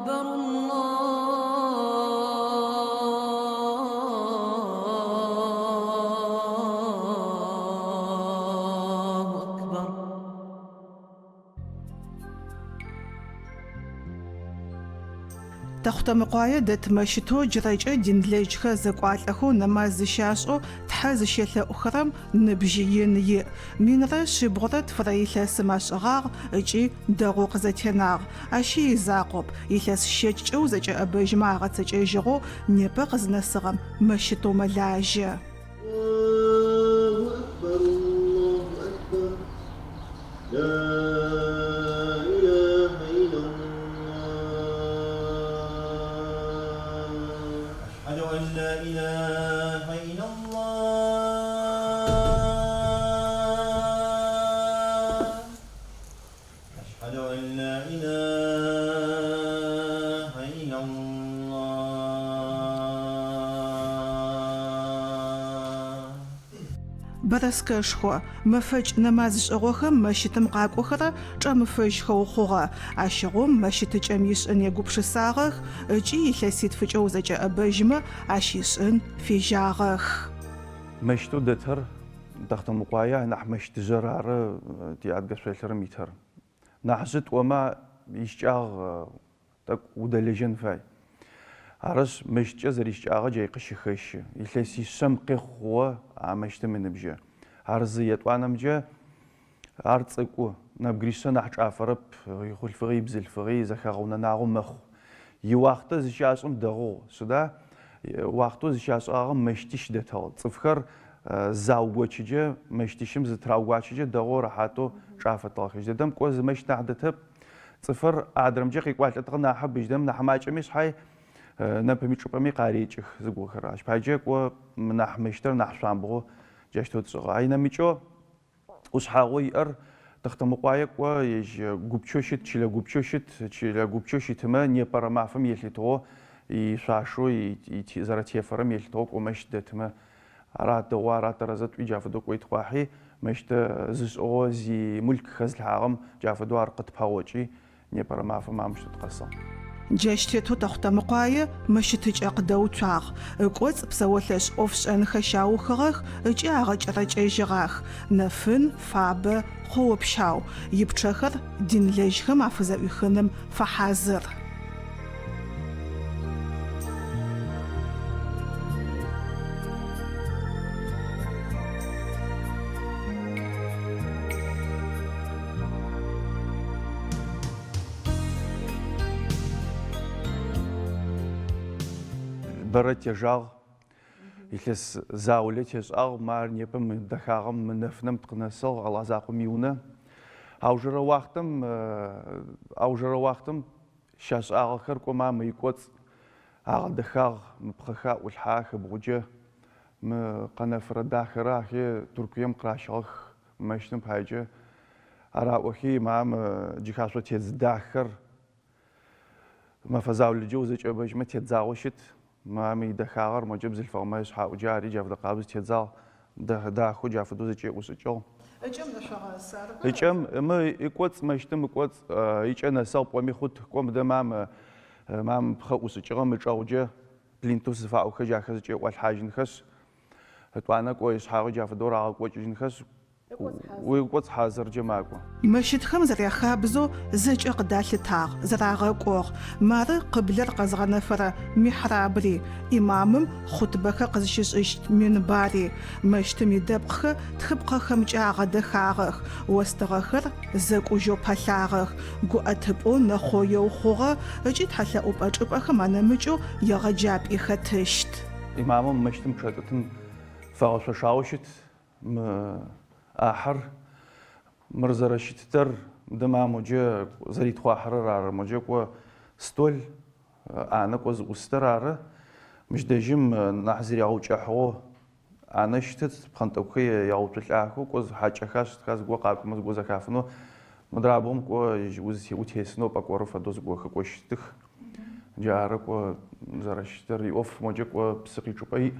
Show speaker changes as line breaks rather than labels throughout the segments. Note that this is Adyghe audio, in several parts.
أكبر الله أكبر.
Тэхъутэмыкъуае дэт мэщытэу джырэкӏэ динлэжьхэр зэкӏуалӏэхэу нэмаз зыщашӏэу Тхьэ зыщелъэӏухэрэм ныбжь ин иӏ. Минрэ шъибгъурэ тфырэ илъэсым ашӏыгъагъ ыкӏи дэгъоу къызэтенагъ. Ащи изакъоп, илъэс щэкӏкӏэ узэкӏэӏэбэжьмэ агъэцэкӏэжьыгъэу непэ къызнэсыгъэм мэщытэу мэлажьэ.
Аллаху акбар, Аллаху акбар, ла илахьа илаллах. Ашхьаду ан ла илахьа илаллах. Ашхьаду ан ла илахьа илаллах.
Бэрэскэшхо, мэфэкӏ нэмаз шӏыгъохэм мэщытым къакӏохэрэр чӏэмыфэжьхэу хъугъэ. Ащыгъум мэщытыкӏэм ишӏын егупшысагъэх ыкӏи илъэситфыкӏэ узэкӏэӏэбэжьмэ ащ ишӏын фежьагъэх.
Мэщытэу дэтыр Тэхъутэмыкъуае анахь мэщытыжъэр ары ти адыгэ шъолъырым итыр. Нахь жъы тӏомэ ищыкӏагъ тӏэкӏу удэлэжьэн фай. Арышъ, мэщыткӏэ зэрищыкӏагъэр джай къыщыхэщы. Илъэсишъэм къехъу хъугъэ а мэщытым ыныбжьы. Ар зы етӏуанэмкӏэ ар цӏыкӏу, нэбгыришъэ нахь чӏафэрэп, ихъулъфыгъи ибзылъфыгъи зэхэгъэунэнагъэу мэхъу. Иуахътэ зыщашӏым дэгъугъ, сыда уахътэу зыщашӏагъэм мэщытищ дэтыгъ. Цӏыфхэр заугочыджэ, мэщытищым зытыраугуачыджэ дэгъоу рэхьатэу чӏафэтыгъэх. Джыдэдэм кӏо зы мэщыт нахь дэтэп. Цӏыфыр адрэмкӏэ къекӏуалӏэтыгъэ нахьыб, джыдэдэм нахь макӏэми шъхьай нэпэми чӏыпӏэми къарекӏых зыгохэр. Ащ пайджэ кӏо нахь мэщытыр нахь шъуамбгъоу джащтэу тшӏыгъэ. Ай нэмыкӏэу ушъхьагъоу иӏэр Тэхъутэмыкъуае кӏо ежь гупчэу щыт, чылэ гупчэу щыт, чылэ гупчэу щытымэ непэрэ мафэм елъытыгъэу ишъуашэу зэрэтефэрэм елъытыгъэу кӏо мэщыт дэтымэ ара дэгъу, ара тэрэзэ тӏуи джа фэдэу кӏо итхъуахьи мэщыт зышӏыгъэу зи мылъку хэзылъхьагъэм джа фэдэу ар къытпэгъокӏи Непэрэ мафэм амыщтэу тыкъэсыгъ.
Джащ тетэу Тэхъутэмыкъуае мэщытыкӏэ къыдэуцуагъ. Ыкӏоцӏ псэолъэшӏ ӏофшӏэнхэр щаухыгъэх ыкӏи агъэкӏэрэкӏэжьыгъах. Нэфын, фабэ, хъоо-пщау. Ипчъэхэр динлэжьхэм афызэӏуихыным фэхьазыр.
Бэрэ тежагъ, илъэс заулэ тешӏагъ, мары непэ мы дэхагъэм, мы нэфынэм тыкъынэсыгъ, Алахь закъом иунэ. Аужырэ уахътэм, аужырэ уахътэм щашӏагъэхэр кӏома мы икӏоцӏ агъэдэхагъ, мы пхъэхэ аӏулъхьагъэх ыбгъуджэ, мы къэнэфырэ дахэрэ ахи Тыркуем къыращыгъэх. Мэщытым паекӏэ араӏохи, ма мы джыхашъо тедз дахэр мэфэ заулэкӏэ узэкӏэбэжьмэ тедзагъэу щыт. Ма мы идэхагъэр моджэ бзылъфыгъэмэ ышъхьаӏуджэ ари джа фэдэ къабзэу тедзагъ, дахэу джа фэдэу зэкӏэӏушӏыкӏыгъ.
Ыкӏэм нэшъогъэсы, арыба?
Ыкӏэм, мы ыкӏоцӏ мэщытым ыкӏоцӏ ыкӏэ нэсыгъ пӏоми хъут, кӏо мыдэ ма мы ма мы пхъэ ӏушӏыкӏыгъэм ычӏэгъуджэ плинтус зыфаӏохэр джахэр зэкӏэӏуалъхьажьынхэшъ, Ытӏуанэ кӏо ишъхьагъи джа фэдэу рагъэкӏокӏыжьынхэшъ, ыкӏоцӏ хьазырджэ макӏо.
Мэщытхэм зэряхабзэу зэкӏэ къыдалъытагъ, зэрагъэкӏугъ. Мары къыблэр къэзгъэнэфэрэ михьрабри, ӏимамым хъутбэхэр къызыщишӏыщт минбари, мэщытым идэпкъхэр тхыпкъэхэмкӏэ агъэдэхагъэх, остыгъэхэр зэкӏужьэу пэлъагъэх, гуӏэтыпӏэу нэхъоеу хъугъэ ыкӏи тхьэлъэӏупӏэ чӏыпӏэхэм анэмыкӏэу егъэджапӏи хэтыщт.
Имамым мэщытым пчъэтӏытым фэгъэшъошагъэу щыт мы ӏахьыр. Мыр зэрэщытытэр мыдэ ма моджэ зэритхъуахьырэр ары. Моджэ кӏо стол, ӏанэ кӏо зыӏусытэр ары. Мыщ дэжьым нахь зырягъэукӏэхьыгъэу ӏанэ щытыт, пхъэнтӏэкӏухэр ягъэуцулӏахэу, кӏо хьакӏэха сытха зыгор къакӏомэ зыгор зэхафынэу, мыдрабгъум кӏо утесынэу пӏэкӏоры фэдэу зыгорхэр кӏо щытых. Джары кӏо зэрэщытыр, иӏоф моджэ кӏо псы къичъыпӏэ иӏ.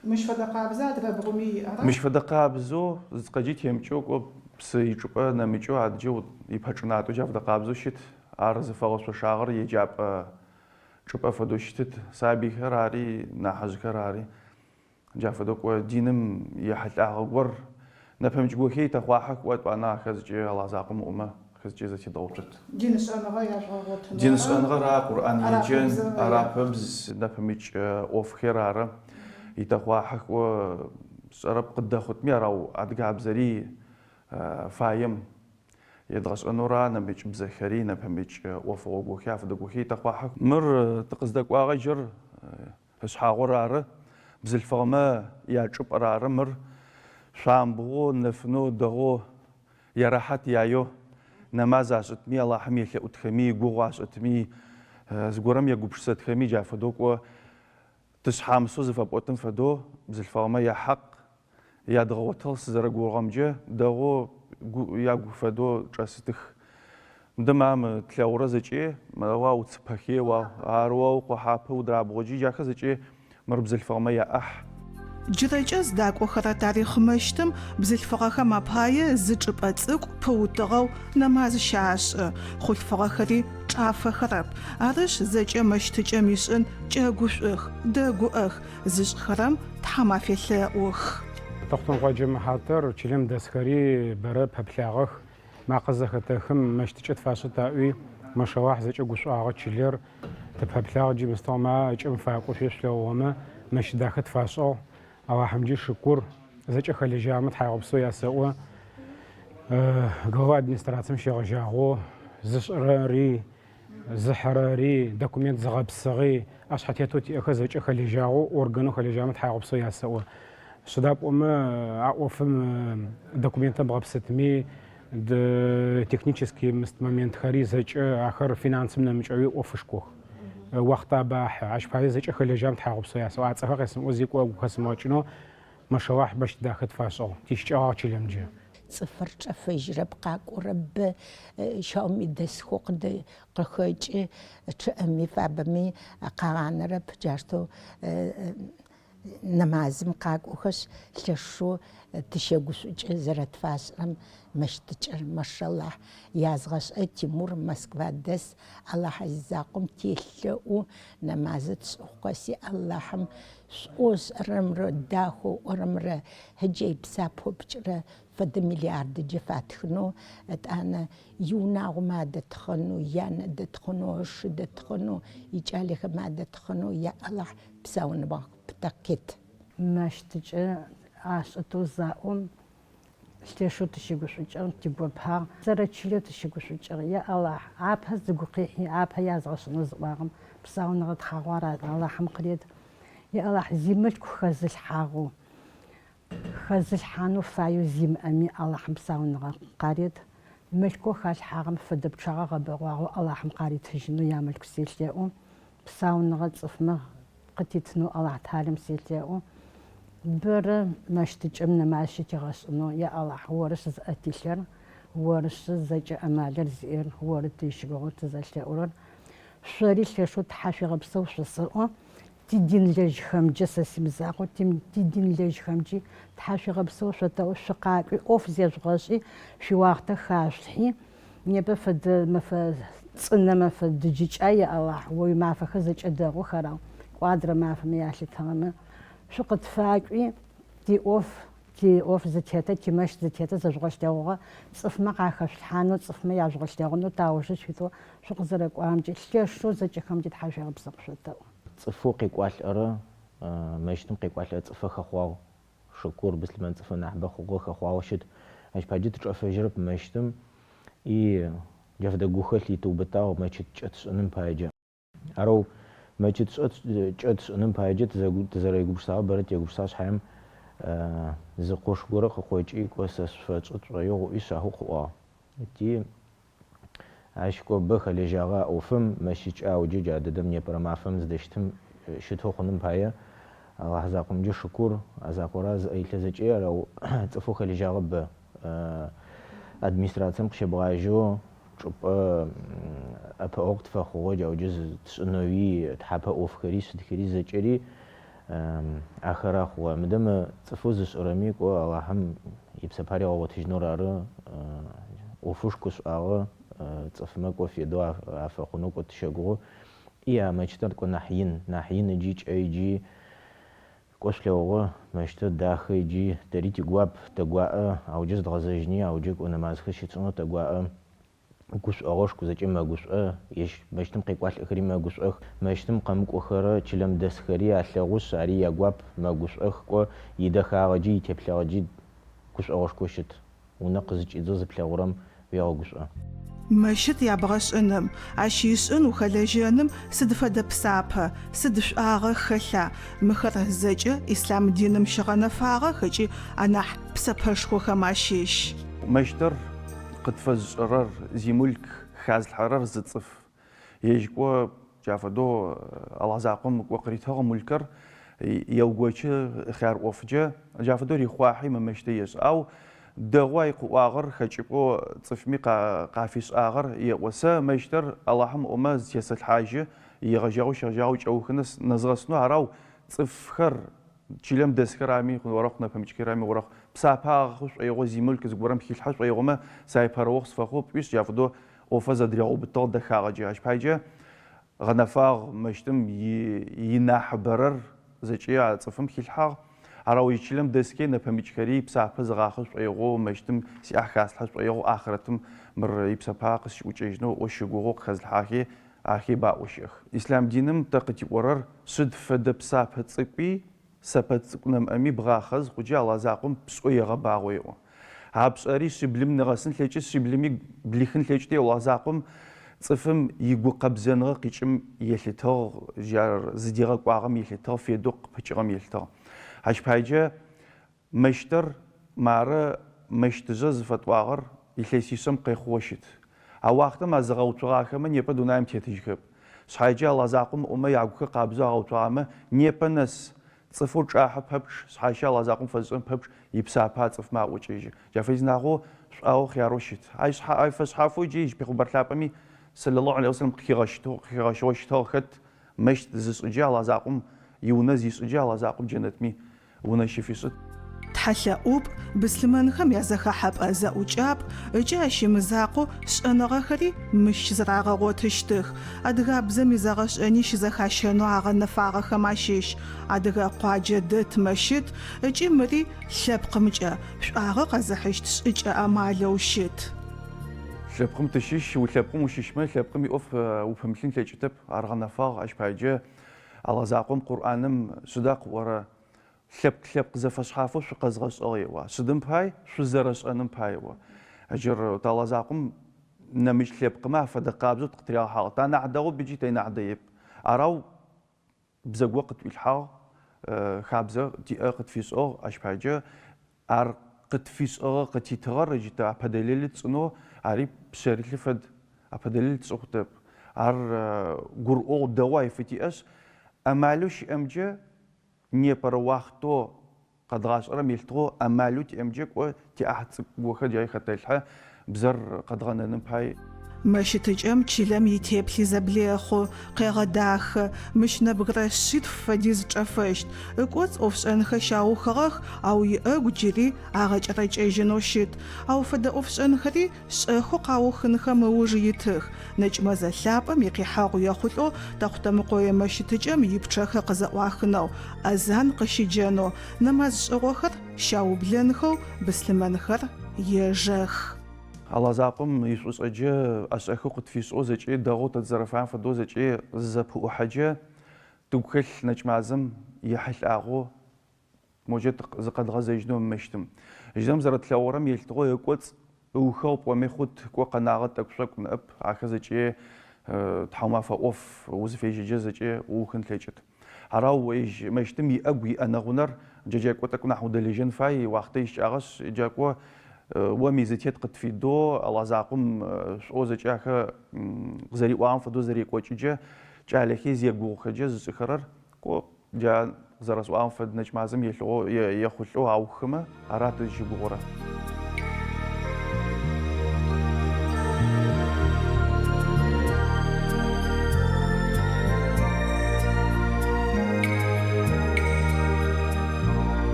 Мыщ фэдэ къабзэ адрэ бгъуми иӏэра?
Мыщ фэдэ къабзэу, зыкъэджи темыкӏэу кӏо псы ичъыпӏэ нэмыкӏэу адджэ ипэчӏынатӏэу джа фэдэ къабзэу щыт. Ар зыфэгъэшъошагъэр еджапӏэ чӏыпӏэ фэдэу щытыт. Сабыйхэр ари, нахьыжъхэр ари. Джа фэдэу кӏо диным ехьылӏагъэ гор нэпэмыкӏ гохи итэхъуахьэх кӏо етӏуанэ ахэр зэкӏэ Алахь закъом ыӏомэ, ахэр зэкӏэ зэтедгъэуцот.
Дин шӏэныгъэ яжъугъэгъотынэу
Дин шӏэныгъэр ара, Къурӏан еджэн, арапыбз, нэпэмыкӏ ӏофхэр ары итэхъуахьэх кӏо сшӏэрэп къыддэхъутми ар, ау адыгабзэри фаем едгъэшӏэнэу ра, нэмыкӏ бзэхэри, нэпэмыкӏ ӏофыгъо гохи афэдэ гохи итэхъуахьэх. Мыр тыкъыздэкӏуагъэ джыр Ышъхьагъор ары, бзылъфыгъэмэ ячӏыпӏэр ары мыр, шъуамбгъоу, нэфынэу, дэгъоу, ярэхьат яеу нэмаз ашӏытми, Алахьым елъэӏутхэми, игугъу ашӏытми, зыгорэм егупшысэтхэми, джа фэдэу кӏо тышъхьамысэу зыфэпӏотым фэдэу бзылъфыгъэмэ яхьакъ Ядгъэгъотыгъ сызэрэгугъэмкӏэ, дэгъоу ягу фэдэу чӏэсытых. Мыдэ ма мы тлъэгъурэ зэкӏи, уа уцыпэхи, уа ар уа укъохьапэ удрабгъоджи, джахэр зэкӏи мыр бзылъфыгъэмэ яӏахь.
Джырэкӏэ зыдакӏохэрэ тарихъ мэщытым бзылъфыгъэхэм апае зы чӏыпӏэ цӏыкӏу пыутыгъэу нэмаз щашӏы, хъулъфыгъэхэри чӏафэхэрэп. Арышъ, зэкӏэ мэщытыкӏэм ишӏын кӏэгушӏух, дэгуӏэх, Зышӏхэрэм Тхьэм афелъэӏух.
Тэхъутэмыкъое джэмэхьатыр чылэм дэсхэри бэрэ пэплъагъэх. Макъэ зэхэтэхым мэщытыкӏэ тфашӏыт аӏуи, машалахь зэкӏэ гушӏуагъэ чылэр тыпэплъагъ. Джы мыстыгъэмэ ыкӏэм факӏо шъуе шъулъэгъугъэмэ, мэщыт дахэ тфашӏыгъ. Алахьымджи шыкур, зэкӏэ хэлэжьагъэмэ тхьаегъэпсэу ясэӏо. Глава администрацием щегъэжьагъэу зышӏырэри, Зыхьырэри, документ зыгъэпсыгъи, ӏэшъхьэтетэу тиӏэхэр зэкӏэ хэлэжьагъэу, органэу хэлэжьагъэмэ тхьаегъэпсэу ясэӏо. Сыда пӏомэ а ӏофым документыр бгъэпсытми, технический мыст моментхэри зэкӏэ ахэр финансым нэмыкӏэуи ӏофышхох. Уахътабэ ахьы. Ащ пае зэкӏэ хэлэжьагъэм тхьаегъэпсэу ясэӏо. Ацӏэхэр къесымыӏоу зи кӏо ыгу хэсымыгъэкӏынэу Машалахь мэщыт дахэ тфашӏыгъ, тищыкӏэгъагъ чылэмджэ.
Цӏыфыр чӏэфэжьырэп, къакӏорэп, бэ щагуми дэсхэу къыхэкӏы, чъыӏэми фабэми къагъанэрэп. Джащтэу нэмазым къакӏохэшъ, лъэшэу тыщэгушӏукӏы зэрэтфашӏырэм мэщытыкӏэр. Машалахь, язгъэшӏэ Тимур Москва дэс, Алахь зизакъом телъэӏу, нэмазыр тшӏыхъу къэси Алахьым Шӏоу ышӏэрэмрэ дахэу ыӏорэмрэ ыджэй псапэу пыкӏырэ фэдэ миллиардыджэ фатхынэу, ытӏанэ иунагъомэ адэтхъэнэу, янэ дэтхъэнэу, ышы дэтхъэнэу, икӏалэхэмэ адэтхъэнэу я Алахь псауныгъэ пытэ къет.
Мэщытыкӏэ ашӏытэу заӏом, Лъэшэу тыщыгушӏукӏыгъ, тигопагъ. Зэрэчылэу тыщыгушӏукӏыгъ. Я Алахь, апэ зыгу къихьи, апэ язгъэшӏынэу зыӏуагъэм псауныгъэ тхъагъо ар Алахьым къырет. Я Алахь, зимылъку хэзылъхьагъэу, хэзылъхьанэу фаеу зимыӏэми Алахьым псауныгъэ къарет. Мылъкоу халъхьагъэм фэдэ пчъагъэ гъэбэгъуагъэу Алахьым къаритыжьынэу ямылъку селъэӏу. Псауныгъэ цӏыфмэ къытитынэу Алахь Талэм селъэӏу. Бэрэ мэщытыкӏэм нэмаз щытигъэшӏынэу, Я Алахь, Орышъ зыӏэ тилъэр, Орышъ зэкӏэ амалыр зиӏэр, Оры тыщыгугъэу тызэлъэӏурэр. Шъори лъэшэу тхьашъуегъэпсэу шъосэӏо, тидинлэжьхэмджэ, сэ симызакъоу, тидинлэжьхэмджи тхьашъуегъэпсэу шъотэӏо, шъукъакӏуи, ӏоф зежъугъэшӏи, шъуиуахътэ хашъулъхьи, Непэ фэдэ мэфэ цӏынэ мэфэ дыджыкӏай, я Алахь, о уимафэхэр зэкӏэ дэгъух, арау кӏо адрэ мафэмэ ялъытыгъэмэ, шъукъытфакӏуи, тиӏоф, тиӏоф зытетыр, тимэщ зытетыр зэжъугъэлъэгъугъэ цӏыфмэ къахэшъулъхьанэу, цӏыфмэ яжъугъэлъэгъунэу таужы шъуитэу шъукъызэрэкӏуагъэмкӏи лъэшэу зэкӏэхэмкӏи тхьашъуегъэпсэу къышъотэӏо.
Цӏыфэу къекӏуалӏэрэ мэщытым къекӏуалӏэрэ цӏыфыр хэхъуагъ. Шыкур, быслъымэн цӏыфыр нахьыбэ хъугъэ, хэхъуагъэу щыт. Ащ пае тычӏэфэжьырэп мэщытым и джа фэдэ гухэлъ итыубытагъ мэчыт кӏэ тшӏыным паеджэ. Арэу мэчыт кӏэ тшӏыным паеджэ тызэрегупшысагъэр бэрэ тегупшысагъ шъхьаем зы къош горэ къыкъокӏи, кӏо сэ сшъуфэтшӏы тшӏоигъу ыӏуи шъахэу къыӏуагъ. Ти Ащ кӏо бэ хэлэжьагъэ а ӏофым, мэщыкӏэ ау джы джа дэдэм непэрэ мафэм зыдэщытым щытэу хъуным пае Алахь закъомджэ шыкур, а закъора зыӏэ илъыр зэкӏэ ар, ау цӏыфэу хэлэжьагъэ бэ. Администрацием къыщебгъажьэу чӏыпӏэ ӏэпыӏэгъу къытфэхъугъэ, джау джы тшӏынэуи тхьапэ ӏофхэри сыдхэри зэкӏэри Ахэра хъугъэ. Мыдэ мы цӏыфэу зышӏырэми, кӏо, Алахьым ипсапэ ригъэгъотыжьынэу ары, ӏофышху ышӏагъэ. цӏыфмэ кӏо федэу афэхъунэу кӏо тыщэгугъы. И а мэщытыр кӏо нахь ин, нахь ин ыджи кӏэ ыджи кӏо шъулъэгъугъэ, мэщытыр дахэ ыджи тэри тигуап, тэгуаӏэ, ауджэ зыдгъэзэжьыни, ауджэ кӏо нэмазхэр щытшӏынэу тэгуаӏэ. Гушӏогъошху, зэкӏэ мэгушӏо, ежь мэщытым къекӏуалӏэхэри мэгушӏох, мэщытым къэмыкӏохэрэ чылэм дэсхэри алъэгъушъ, ари ягуап, мэгушӏох, кӏо, идэхагъэджи итеплъэгъэджи гушӏогъошхоу щыт. Унэ къызыкӏидзэу зыплъэгъурэм уегъэгушӏо.
Мэщыт ябгъэшӏыным, ащ ишӏын ухэлэжьэным сыд фэдэ псапэ, сыд шӏуагъэ хэлъа? Мыхэр зэкӏэ ислъам диным щыгъэнэфагъэх ыкӏи анахь псэпэшхохэм ащыщ.
Мэщытыр къытфэзышӏырэр, зимылъку хазылъхьэрэр зы цӏыф. Ежь кӏо джа фэдэу Алахь закъом кӏо къыритыгъ мулъкэр еугочы хъяр ӏофкӏэ, джа фэдэу рихъуахьи мы мэщытыр ешӏы. Ау дэгъу ай къыӏуагъэр, хэкӏыпӏэу цӏыфми къафишӏагъэр еӏо. Сэ мэщытыр Алахьым ыӏомэ зытесэлъхьажьы, егъэжьагъэу щегъэжьагъэу кӏэухы нэс нэзгъэсынэу, ар ау цӏыфхэр Чылэм дэсхэр ами, орэхъу, нэпэмыкӏхэр ами, орэхъу. Псапэ агъахъэ шӏоигъо, зимылъку зыгорэм хилъхьэ шӏоигъомэ, сэ ай пэрыохъу сыфэхъоп ыӏуишъ, джа фэдэу ӏофыр зэдыригъэубытыгъ дэхагъэкӏэ. Ащ пайкӏэ гъэнэфагъ мэщытым инахьыбэрэр зэкӏэ а цӏыфым хилъхьагъ. Ар ау ежь чылэм дэсхи, нэпэмыкӏхэри псапэ зыгъахъэ шӏоигъоу, мэщытым сиӏахь хаслъхьэ шӏоигъу, ахърэтым мыр ипсэпагъэ къысщыӏукӏэжьынэу ыӏоу щыгугъэу къыхэзылъхьагъэхи Ахи баӏоу щыӏэх. Ислъам диным тэ къытиӏорэр, шъыд фэдэ псапэ цӏыкӏуи, сэпэ цӏыкӏу нэмыӏэми бгъахъэ зыхъуджэ Алахь закъом пшӏэ егъэбагъо еӏо. А пшӏэри шъиблым нигъэсын лъэкӏыт, шъиблыми блихын лъэкӏыт еӏо Алахь закъом цӏыфым игукъэбзэныгъэ къикӏым елъытыгъ, джар зыдигъэкӏуагъэм елъытыгъ, федэу къыпыкӏыгъэм елъытыгъ. Ащ пайкӏэ Мэщытыр, мары мэщытыжъэ зыфэтӏуагъэр илъэсишъэм къехъугъэу щыт. А уахътэм а зыгъэуцугъахэмэ непэ дунаим тетыжьхэп. Шъхьаджэ Алахь закъом ыӏомэ ягухэр къабзэу агъэуцугъамэ, непэ нэс цӏыфэу чӏахьэ пэпчъ, шъхьащэ Алахь закъом фэзышӏэн пэпчъ ипсапэ а цӏыфмэ аӏокӏэжьы. Джа фэдиз нагъоу шӏуагъэу хъярэу щыт. Ай шъхьа фэшъхьафэу джы ежь Пехъымбар лъапӏэми сэллаллаху алейхи вассалам къыхигъэщытыгъ, къыхигъэщыгъэу щытыгъ хэт мэщыт зышӏыджэ Алахь закъом иунэ зишӏыджэ Алахь закъом джэнэтми унэ щыфишӏыт.
Тхьэлъэӏупӏ, быслъымэнхэм язэхэхьэпӏэ зэӏукӏапӏ ыкӏи ащ имызакъоу шӏэныгъэхэри мыщ щызэрагъэгъотыщтых. Адыгабзэм изэгъэшӏэни щызэхащэнэу агъэнэфагъэхэм ащыщ. Адыгэ къуаджэ дэт мэщыт ыкӏи мыри лъэпкъымкӏэ шӏуагъэ къэзыхьыщт шӏыкӏэ-амалэу щыт.
Лъэпкъым тыщыщ, улъэпкъым ущыщмэ, лъэпкъым иӏоф упымылъын плъэкӏытэп, ар гъэнэфагъ, ащ паекӏэ Алахь закъом Къурӏаным шъыда къыӏорэ? Лъэпкъ-лъэпкъ зэфэшъхьафэу шъукъэзгъэшӏыгъ еӏо. Сыдым пай? Шъузэрэшӏэным пай еӏо. Джыр тэ Алахь закъом нэмыкӏ лъэпкъмэ афэдэ къабзэу тыкъытыригъэхьагъ. Танахь дэгъоп ыкӏи тэ нахь дэеп. Арау бзэгу къытӏуилъхьагъ, хабзэ тиӏэ къытфишӏыгъ, ащ пайкӏэ Ар къытфишӏыгъэ, къытитыгъэр ыджы тэ ӏэпэдэлэл тшӏынэу ари пшъэрылъы фэд. ӏэпэдэлэл тшӏы хъутэп. Ар гурыӏогъу дэгъу ай фытиӏэшъ, амалэу щыӏэмкӏэ непэрэ уахътэу къэдгъашӏэрэм елъытыгъэу амалэу тиӏэмкӏэ кӏо тиӏахь цӏыкӏу джай хэтэлъхьэ бзэр къэдгъэнэным пай.
Мэщытыкӏэм чылэм итеплъи зэблехъу, къегъэдахэ. Мыщ нэбгырэ шъитф фэдиз чӏэфэщт. Ыкӏоцӏ ӏофшӏэнхэр щаухыгъэх, ау иӏэгу джыри агъэкӏэрэкӏэжьынэу щыт. Ау фэдэ ӏофшӏэнхэри шӏэхэу къаухынхэм ыуж итых. Нэкӏмэзэ лъапӏэм икъихьэгъу ехъулӏэу Тэхъутэмыкъое мэщытыкӏэм ипчъэхэр къызэӏуахынэу, азан къыщиджэнэу, нэмаз шӏыгъохэр щаублэнхэу быслъымэнхэр ежэх.
Алахь закъом ишӏушӏэджэ ӏэшӏэхэу къытфишӏэу зэкӏэ дэгъоу тэ тызэрэфаем фэдэу зэкӏэ зызэпыӏухьэджэ тыгу хэлъ Нэкӏмазэм ехьылӏагъэу моджэ зыкъэдгъэзэжьынэу мэщытым. Жьыдэм зэрэтлъэгъурэм елъытыгъэу ыкӏоцӏ ыухыгъ пӏоми хъут, кӏо къэнагъэ тӏэкӏу-шъокӏу ныӏэп, ахэр зэкӏэ тхьаумафэ ӏоф узыфежьэджэ зэкӏэ уухын лъэкӏыт. Арау ежь мэщытым иӏэгу иӏэнэ-гъунэр джэджакӏо тӏэкӏу нахь удэлэжьэн фай, уахътэ ищыкӏагъэшъ, джакӏо ом изытет къытфидэу, Алахь закъом шӏоу зэкӏэ ахэр къызэриӏуагъэм фэдэу зэрекӏокӏыджэ, кӏалэхи зегугъухэджэ зышӏыхэрэр, кӏо, джа къызэрэсӏуагъэм фэд Нэкӏмазэм елъыгъэу, ехъулӏэу аухымэ, ара тызщыгугъырэр.